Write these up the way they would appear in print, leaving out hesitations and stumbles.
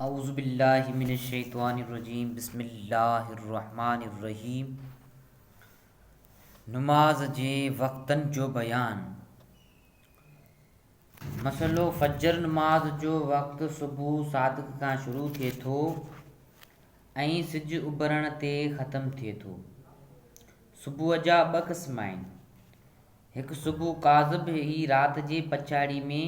اعوذ بالله من الشيطان الرجيم بسم الله الرحمن الرحيم نماز جي وقتن جو بيان مسئلو فجر نماز جو وقت صبح صادق کان شروع ٿئي ٿو ۽ سج اڀرڻ تي ختم ٿئي ٿو. صبح جا ٻه قسم آهن. هڪ صبح ڪاذب هي رات جي پڇاڙي ۾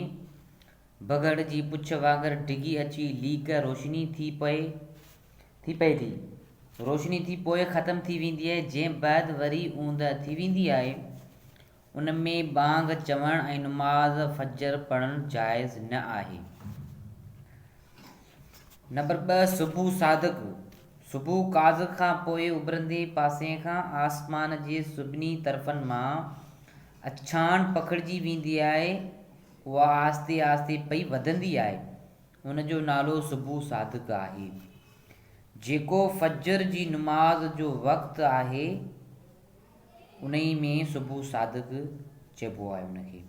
بگهڙ جي پڇ وانگر ڊگهي اڇي ليڪ روشني ٿي پئي ٿي پئي ٿي. روشني ٿي پوء ختم ٿي ويندي آهي جنهن بعد وري اوندهه ٿي ويندي آهي. ان ۾ ٻانگ چوڻ ۽ نماز فجر پڙهڻ جائز نه آهي. نمبر 2 صبح صادق، صبح قاذق کان پوء اڀرندي پاسي کان آسمان جي سڀني طرفن مان اڇاڻ پکڙجي ويندي آهي، اها آهستي آهستي پئي وڌندي آهي، ان جو نالو صبح صادق آهي. جيڪو فجر جي نماز جو وقت آهي. انهي ۾ صبح صادق چئبو آهي ان کي.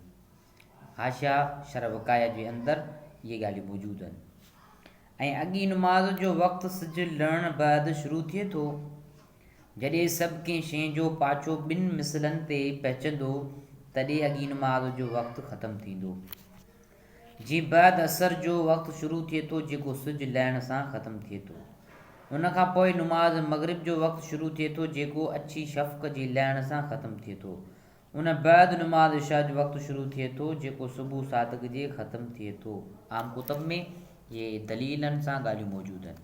حاشيه شرح وقايه جي اندر اهي ڳالهيون موجود آهن. ۽ اڳين نماز جو وقت سج لهڻ بعد شروع ٿئي ٿو. جڏهن سڀ ڪنهن شيء جو پاڇو ٻن مثلن تي پهچندو تڏهن اڳين نماز جو وقت ختم ٿيندو. جنهن بعد عصر جو وقت شروع ٿئي ٿو جيڪو سج لهڻ سان ختم ٿئي ٿو. ان کان پوء نماز مغرب جو وقت شروع ٿئي ٿو جيڪو اڇي شفق جي لهڻ سان ختم ٿئي ٿو. ان بعد نماز عشاء جو وقت شروع ٿئي ٿو جيڪو صبح صادق جي ختم ٿئي ٿو. عام ڪتب ۾ اهي دليلن سان ڳالهيون موجود آهن.